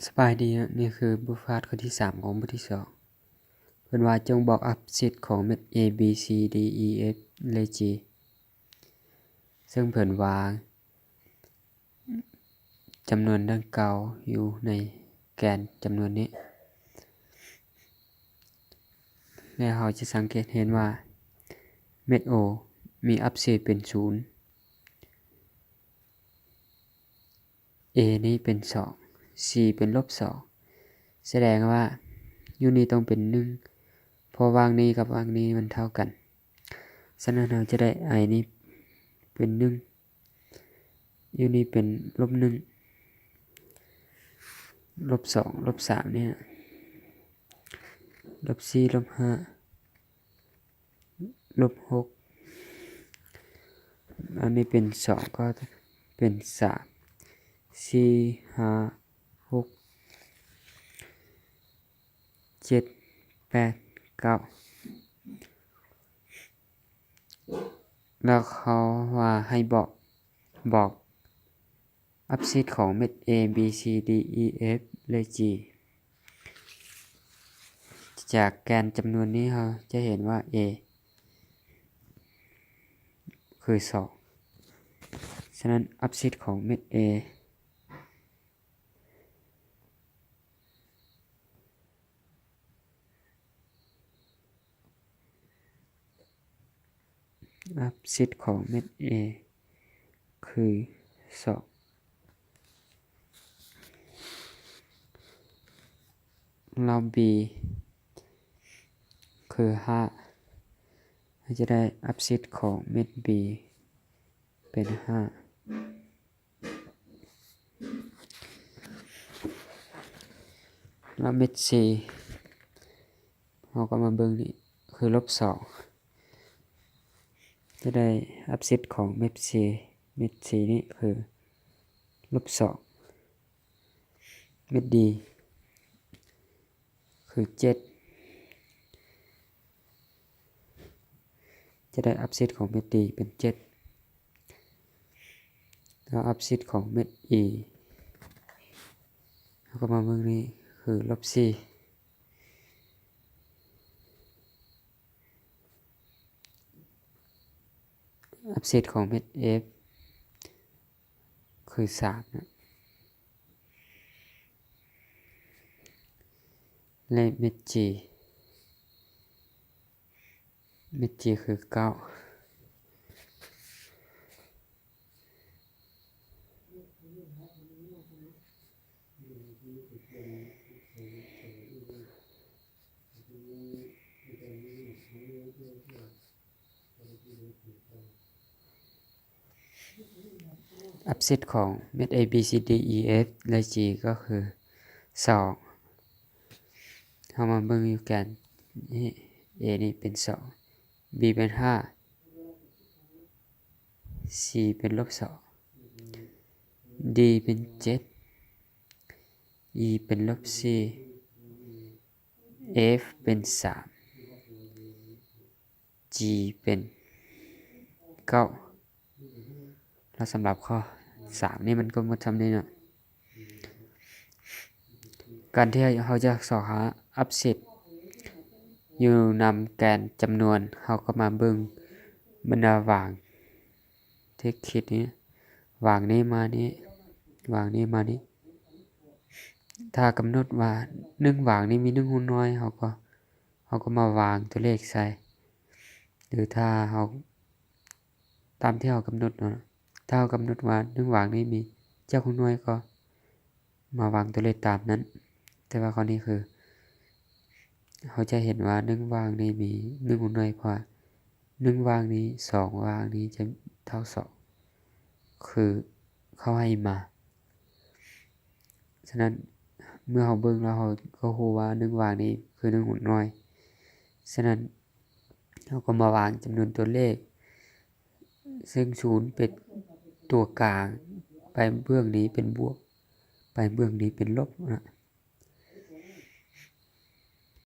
ສະບາຍດີເນາະ, ນີ້ຄືບົດຟາດຂໍ້ທີສາມຂອງບົດທີສອງ. ເພິ່ນວ່າຈົ່ງບອກອັບຊິດຂອງເມັດ A B C D E F ແລະ G ເຊິ່ງເພິ່ນວາງຈຳນວນດັ່ງກ່າວຢູ່ໃນແກນຈຳນວນນີ້ ແລະ ເຮົາຈະສັງເກດເຫັນວ່າເມັດ O ມີອັບຊິດເປັນສູນ. A ນີ້ເປັນສອງ, C ເປັນລົບສອງ ສະແດງວ່າຢູ່ນີ້ຕ້ອງເປັນໜຶ່ງ ເພາະວ່າງນີ້ກັບວ່າງນີ້ມັນເທົ່າກັນ. ສະນັ້ນເຮົາຈະໄດ້ I ນີ້ເປັນໜຶ່ງ, ຢູ່ນີ້ເປັນລົບໜຶ່ງ, ລົບສອງ, ລົບສາມນີ້, ລົບສີ່, ລົບຫ້າ, ລົບຫົກ, ອັນນີ້ເປັນສອງ ກໍເປັນສາມ, ສີ່, ຫ້າ, ຫົກ, ເຈັດ, ແປດ, ເກົ້າ. ແລ້ວເຂົາວ່າໃຫ້ບອກ, ບອກອັບຊິດຂອງເມັດ A B C D E F ແລະ G. ຈາກແກນຈຳນວນນີ້ເຮົາຈະເຫັນວ່າ A ຄືສອງ. ສະນັ້ນອັບຊິດຂອງເມັດ A ອັບຊິດຂອງເມັດ A ຄືສອງ ແລ້ວ B ຄືຫ້າ ເຮົາຈະໄດ້ອັບຊິດຂອງເມັດ B ເປັນຫ້າ. ແລ້ວເມັດ C ເຮົາກໍມາເບິ່ງນີ້ ຄືລົບສອງ ຈະໄດ້ອັບຊິດຂອງເມັດ C, ເມັດ C ນີ້ຄືລົບສອງ. ເມັດ D ຄືເຈັດ ຈະໄດ້ອັບຊິດຂອງເມັດ D ເປັນເຈັດ ແລ້ວອັບຊິດຂອງເມັດ E ເຮົາກໍມາເບິ່ງນີ້ຄືລົບສີ່ ອັບຊິດຂອງເມັດ F ຄືສາມນະ ແລະ ເມັດ G ເມັດ G ຄືເກົ້າ. ອັບຊິດຂອງເມັດ A B C D E F ແລະ G ກໍຄືສອງ. ເຮົາມາເບິ່ງຢູ່ແກນນີ້ A ນີ້ເປັນສອງ B ເປັນຫ້າ C ເປັນລົບສອງ D ເປັນເຈັດ E ເປັນລົບສີ່ F ເປັນສາມ G ເປັນເກົ້າ. ແລ້ວສຳລັບຂໍ້ສາມນີ້ມັນກໍໝົດສ່ຳນີ້ເນາະ. ການທີ່ເຮົາຈະຊອກຫາອັບຊິດຢູ່ນຳແກນຈຳນວນ ເຮົາກໍມາເບິ່ງບັນດາຫວ່າງທີ່ຄິດນີ້ ຫວ່າງນີ້ມານີ້ ຫວ່າງນີ້ມານີ້. ຖ້າກຳນົດວ່າໜຶ່ງຫວ່າງນີ້ມີໜຶ່ງຮູດໜ່ວຍ ເຮົາກໍ ເຮົາກໍມາວາງຕົວເລກໃສ່ ຫຼືຖ້າເຮົາ ຕາມທີ່ເຮົາກຳນົດເນາະ. ຖ້າເຮົາກຳນົດວ່າໜຶ່ງຫວ່າງນີ້ມີຈັກຮູດໜ່ວຍ ກໍມາວາງຕົວເລກຕາມນັ້ນ. ແຕ່ວ່າຂໍ້ນີ້ຄື ເຮົາຈະເຫັນວ່າໜຶ່ງຫວ່າງນີ້ມີໜຶ່ງຮູດໜ່ວຍ ເພາະວ່າໜຶ່ງຫວ່າງນີ້ ສອງຫວ່າງນີ້ຈະເທົ່າສອງ ຄືເຂົາໃຫ້ມາ. ສະນັ້ນເມື່ອເຮົາເບິ່ງແລ້ວ ເຮົາກໍຮູ້ວ່າໜຶ່ງຫວ່າງນີ້ຄືໜຶ່ງຮູດໜ່ວຍ. ສະນັ້ນເຮົາກໍມາວາງຈຳນວນຕົວເລກ ເຊິ່ງສູນເປັນຕົວກາງ ໄປເບື້ອງນີ້ເປັນບວກ ໄປເບື້ອງນີ້ເປັນລົບນະ.